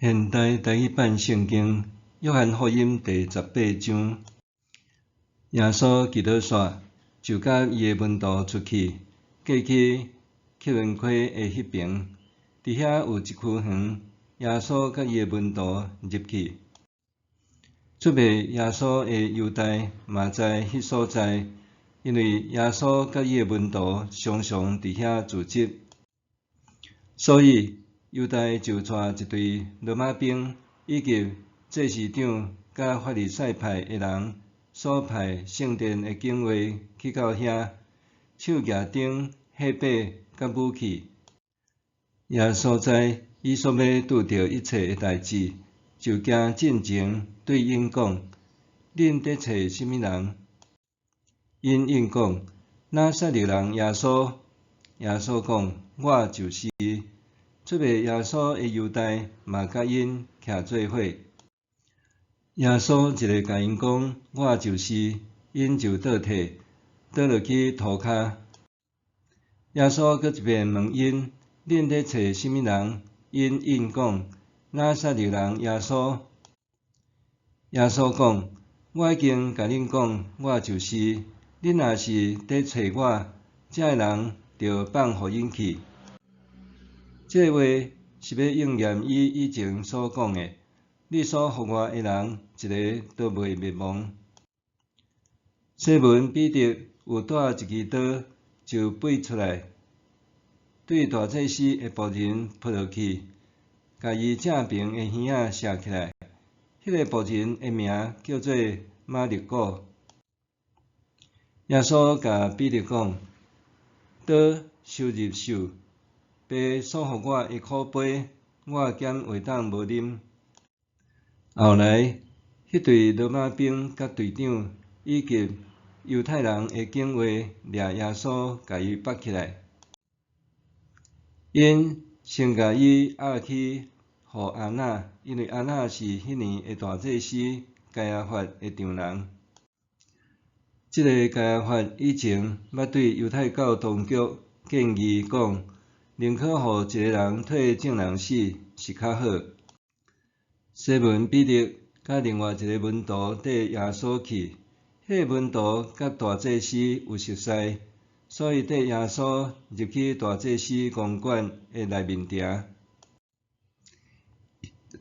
現代台語版聖經約翰福音第18章，耶穌祈禱煞，就佮伊的門徒出去，過去克倫溪的彼爿。佇遐有一區園，耶穌佮伊的門徒入去。出賣耶穌的猶大嘛在彼所在，因為耶穌佮伊的門徒常常佇遐聚集，所以猶大就帶一隊羅馬兵，以及祭司長佮法利賽派的人所派聖殿的警衛去到遐，手舉燈、火把佮武器。耶穌知伊所欲拄著一切的代誌，就行進前對𪜶講：恁佇揣啥物人？𪜶應講：拿撒勒人耶穌。耶穌講：我就是。出賣耶穌的猶大嘛佮𪜶徛做伙。耶穌一下共𪜶講：我就是，𪜶就倒退，倒落去塗跤。耶穌閣一遍問𪜶：恁佇揣啥物人？𪜶應講：拿撒勒人耶穌。耶穌講：我已經共恁講，我就是。恁若是佇揣我，這个人著放予𪜶去。這話是欲應驗伊以前所講的：你所予我的人，一个都袂滅亡。西門彼得有帶一支刀，就拔出來，對大祭司的僕人撲落去，共伊正爿的耳仔削起來。彼个僕人的名叫做馬勒古。耶穌共彼得講：刀收入袖。父所予我的苦杯，我敢會當無啉？後來，彼隊羅馬兵佮隊長以及猶太人的警衛掠耶穌，共伊縛起來。𪜶先共伊押去予亞那，因為亞那是彼年的大祭司該亞法的丈人。這个該亞法以前捌對猶太教當局建議講，寧可予一个人替眾人死，是較好。西門彼得佮另外一个門徒綴耶穌去，彼个門徒佮大祭司有熟似，所以綴耶穌入去大祭司公館的內面埕。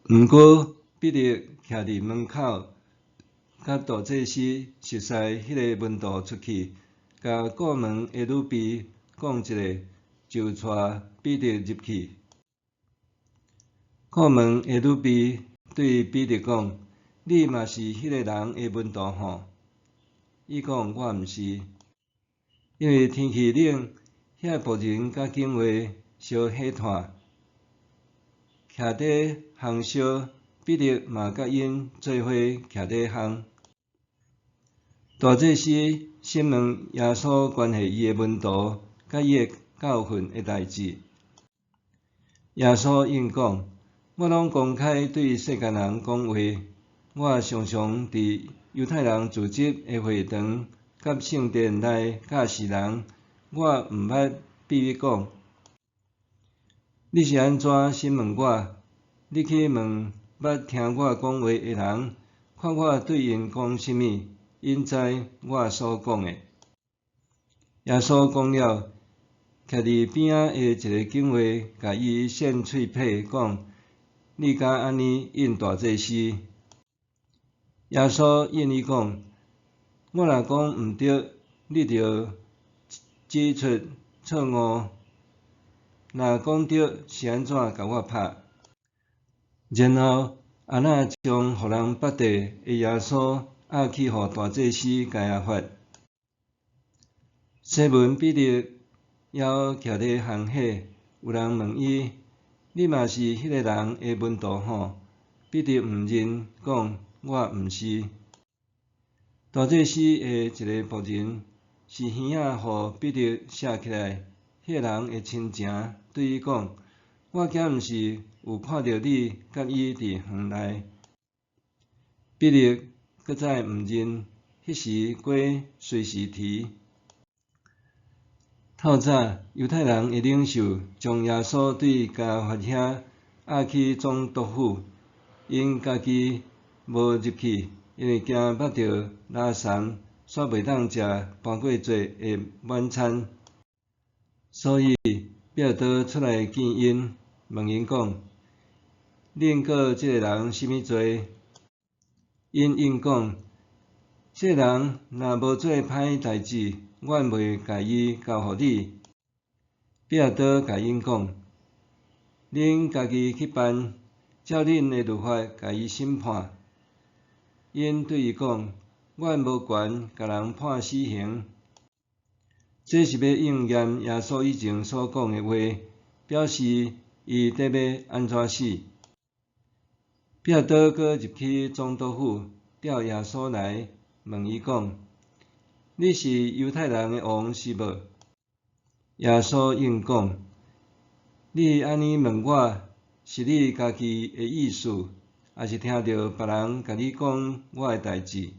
毋過彼得徛佇門口，佮大祭司熟似彼个門徒出去，共顧門的女婢講一下，就帶彼得入去。顧門的女婢對彼得講：你嘛是彼个人的門徒吼？伊講：我毋是。因為天氣冷，遐僕人佮警衛燒火炭，徛佇烘燒，彼得嘛佮𪜶做伙徛佇烘。大祭司審問耶穌關係伊的門徒佮伊的教訓的代誌。耶穌應講：我攏公開對世間人講話，我常常佇猶太人聚集的會堂佮聖殿內教示人，我毋捌秘密講。你是按怎審問我？你去問捌聽我講話的人，看我對𪜶講啥物，𪜶知我所講的。耶穌講了，徛佇邊仔的一个警衛共伊扇喙䫌，講：你敢按呢應大祭司？耶穌應伊講：我若講毋對，你著指出錯誤；若講對，是按怎共我拍？然後亞那將予人縛綴的耶穌押去予大祭司該亞法。西門彼得猶徛佇烘火，有人問伊：你嘛是彼个人的門徒吼？彼得毋認，講：我毋是。大祭司的一个僕人是耳仔予彼得削起來，彼个人的親情對伊講：我敢毋是有看著你佮伊佇園內？彼得閣再毋認，彼時雞隨時啼。透早，猶太人的領袖將耶穌對該亞法遐押去總督府。𪜶家己無入去，因為驚縛著羅三，煞袂當食盤過節的晚餐。所以彼拉多出來見𪜶，問𪜶講：恁告這个人啥物罪？𪜶應講：這个人若無做歹代誌，阮袂共伊交予你。彼拉多共𪜶講：恁家己去辦，照恁的律法共伊審判。𪜶對伊講：阮無權共人判死刑。這是欲應驗耶穌以前所講的話，表示伊得欲按怎死。彼拉多閣入去總督府，調耶穌來，問伊講：你是猶太人的王是無？耶穌應講：你按呢問我，是你家己的意思，抑是聽著別人共你講我的代誌？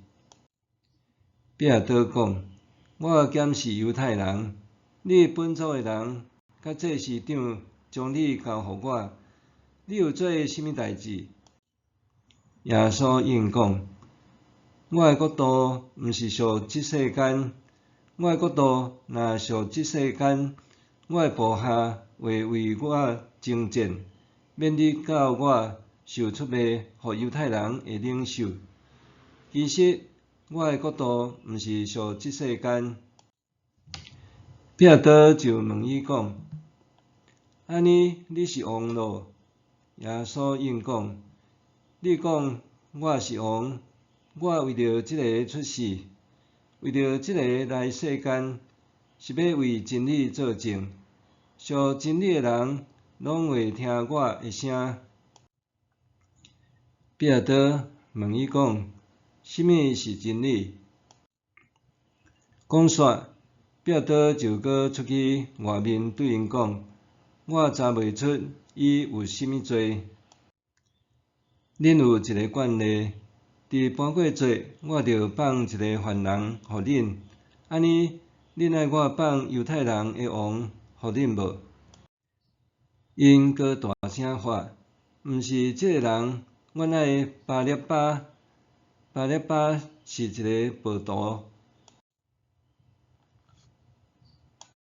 彼拉多講：我敢是猶太人？你本族的人佮祭司長將你交予我，你有做啥物代誌？耶穌應講：我的國度毋是屬這世間。我的國度若屬這世間，我的部下會為我爭戰，免得到我受出賣予猶太人的領袖。其實我的國度毋是屬這世間。彼拉多就問伊講：按呢，你是王囉？耶穌應講：你講我是王，我為著這个出世，為著這个來世間，是欲為真理做證。屬真理的人，攏會聽我的聲。彼拉多問伊講：啥物是真理？講煞，彼拉多就閣出去外面對𪜶講：我查袂出伊有啥物罪。恁有一个慣例，佇盤過節，我著放一个犯人予恁。按呢，恁愛我放猶太人的王予恁無？𪜶閣大聲喊：毋是這个人，阮愛巴拉巴。巴拉巴是一个暴徒。